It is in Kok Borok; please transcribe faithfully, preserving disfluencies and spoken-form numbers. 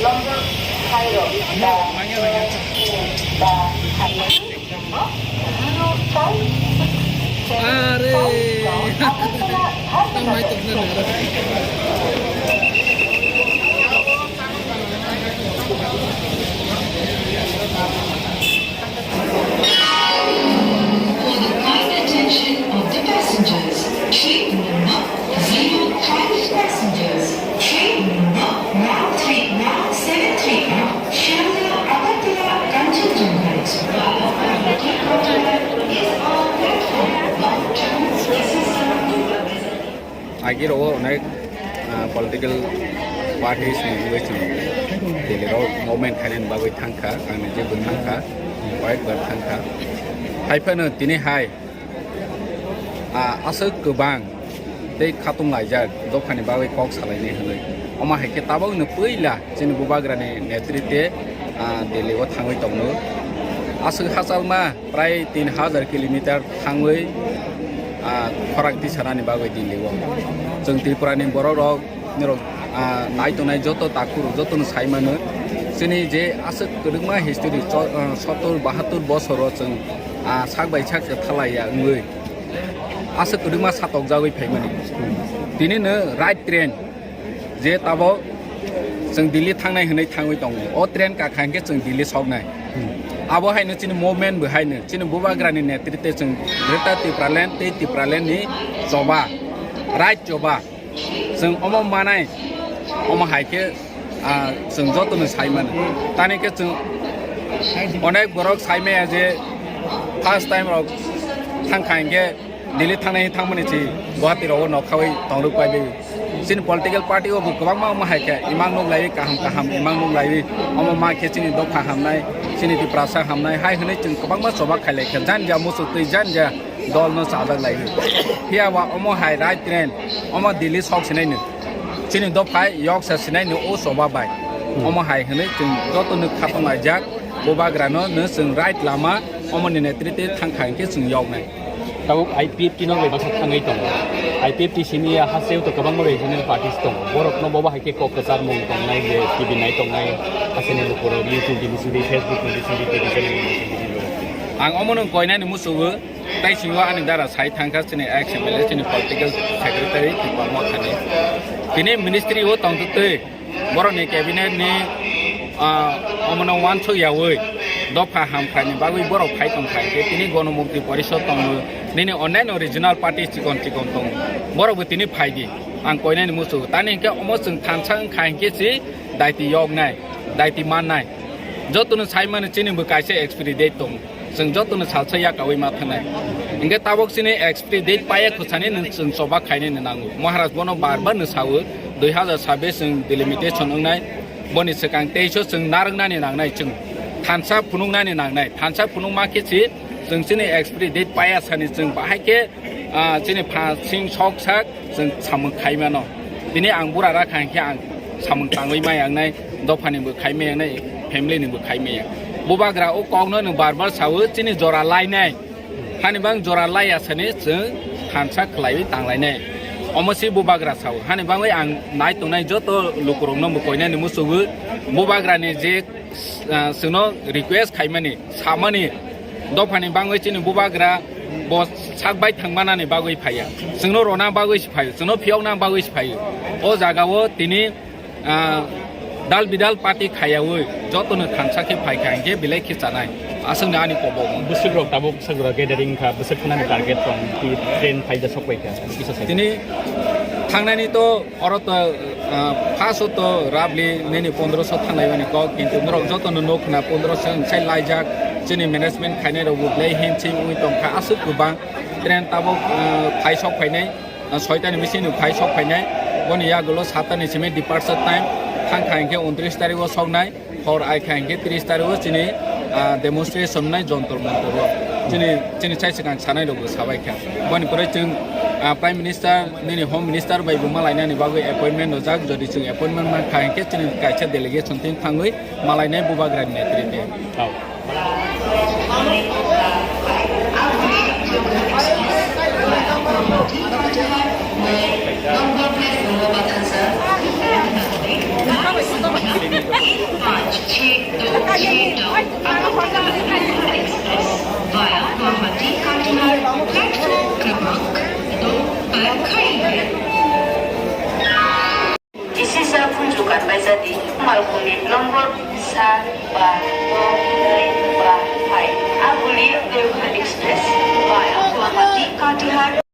Are. Tang mai tong na. For the kind attention of the passengers, train number zero five passengers, train number one three one seven three are Sharda Agartala Kanchanjunga Express. Agartala is on platform one two. This is Agirok onek, ah, political parties ni wngwi chwng Delhi rok movement khainani bagwi thangkha, ang nijebo thangkha, white bar thangkha. Haiphano tini hai, ah, aswk kwbang tei khatung laijak dophani bagwi kok salainai hwnwi. Omo hai khe tabukno puila chini Bubagrani netritwe, ah, Delhi o thangwi tongo. Aswk hachalma prai tin hajar kilometer thangwi, ah, khorang tisanani bagwi Delhi o. Chwng Tripura ni borok rok, norok, ah, nai tongnai joto takhuk rok jotono sai mano. Chini je aswk kwrwngma history cho-, ah, sottor bahattor bosoro chwng, ah, sak bai sak se thalaiya wngwi aswk kwrwngma satokjagwi phaimani. Tini no right train je tabok chwng Delhi thangnai hwnwi thangwi tongo. O train kakha hinkhe chwng Delhi soknai. Hmm. Abo haino chini movement bo haino chini Bubagrani netritwe chwng Greater Tipraland tei Tipraland ni choba, right choba. Chwng omo manai, omo hai khe, ah, chwng jotono sai mano. Tani khe chwng onek borok sai maya je first time rok thangkha hinkhe Delhi thangnai thangmani si Guwahati rogo nokhawi tongrok paibai. Chini political party o bo kwbangma omo hai khe imang nuk laiwi kaham kaham imang nuk laiwi omo ma khe chini dopha hamnai, chini Tiprasa hamnai hai hwnwi chwng kwbangma choba khailai kha janja muchuk twi janja dol no chajak laiwi. Phiya ba omo hai right train omo Delhi sok sinai no chini dopha yok sa sinai no o choba bai. Omo hai hwnwi chwng joto no khatong laijak Bubagra no no chwng right lama omo ni netritwe thangkha hinkhe chwng yoknai. Tabuk I P F T no bai baksa thangwi tongo. I P F T simi ya hasteo to kwbangma regional parties tongo. Borok no bobo hai khe kok kwchar mung tongnai je T V nai tongnai. Aseni lukurok YouTube ni bisingtwi, Facebook ni bisingtwi, T V channel ni bisingtwi. Ang omo no koinani musugo, tai singo ani dara sai thangkha chini ex M L A, chini political secretary Tipra Mothani. Tini ministry o tongtwtwi. Borokni cabinet ni, ah, omono uansuk yaui dopha hamkhaini bagwi borok phai tongkha hinkhe tini Gonomukti Porishod tongo, nini onnaino regional party chikon chikon tongo, borokbo tini phaidi ang koinani muchungo. Tani hinkhe omo chwng thansa wngkha hinkhe si daiti yoknai, daiti mannai. Jotono sai mano chini bo kaisa expiry date tongo. Chwng jotono salsa yakaui ma thanai. Hinkhe tabok chini expiry date paiya khwsani nwng chwng choba khainani nango. Maharaj bono bar bar no sao, dui hazar sabbish chwng delimitation wngnai. Boni swkang teiso chwng narwknani nangnai, chwng thansa phunuknani nangnai. Thansa phunukma khe si chwng chini expiry date paiya sani chwng bahai khe, ah, chini pha sing sok sak chwng samung khai mano. Tini ang bura rakha hinkhe ang samung tangwi maya wngnai, dophani bo khai maya wngnai, family ni bo khai maya. Bubagra o kokno nwng bar bar sao, chini jora lainai. Hani bang jora laiya sani chwng thansa khwlaiwi tanglainai. Omo si Bubagra sao. Hani bangwi ang nai tongnai joto lukurokno bo koinani muchungo Bubagrani je, ah, chwngno request khaimani, samani, dophani bangwi chini Bubagra bo sak bai thangmanani bagwi phaiya. Chwngno rona bagwi se phaio, chwngno phiyokna bagwi se phaio. O jagao tini, ah, dal bidal party khayaui jotono thansa khe phaikha hinkhe belai khe chanai. Aswkno ani kobok. Bwswk rok tabuk bwswk rok gathering kha, bwswk khwnani target tong, ki train phaida sok bai kha, kisa sai. Tini thangnani to Oro to, ah, first o to roughly nini pondroso thanglai mani kok, kintu norok joto no nuk khna pondroso wngkhe laijak, chini management khainai rok bo belai him chim wngwi tongkha, aswk kwbang train tabuk, ah, phai sok phainai, ah, soita ni bising no phai sok phainai, boni yagulo sata ni simi departure time thangkha hinkhe untris tarik o soknai. Hor ai kha hinkhe tris tarik o chini, ah, demonstration nai Jontor Montor o. Chini, chini chai swkang sanai rok bo sabai kha. Boni pore chwng, ah, Prime Minister, nini Home Minister bai bo malainani bagwi appointment rwjak. Jodi chwng appointment man kha hinkhe chini kaisa delegation tin thangwi malainai Bubagrani netritwe. Oh. Malkhungni number sa ba to nai ba phai. Abuli Deoghar Express via Guwahati Katihar.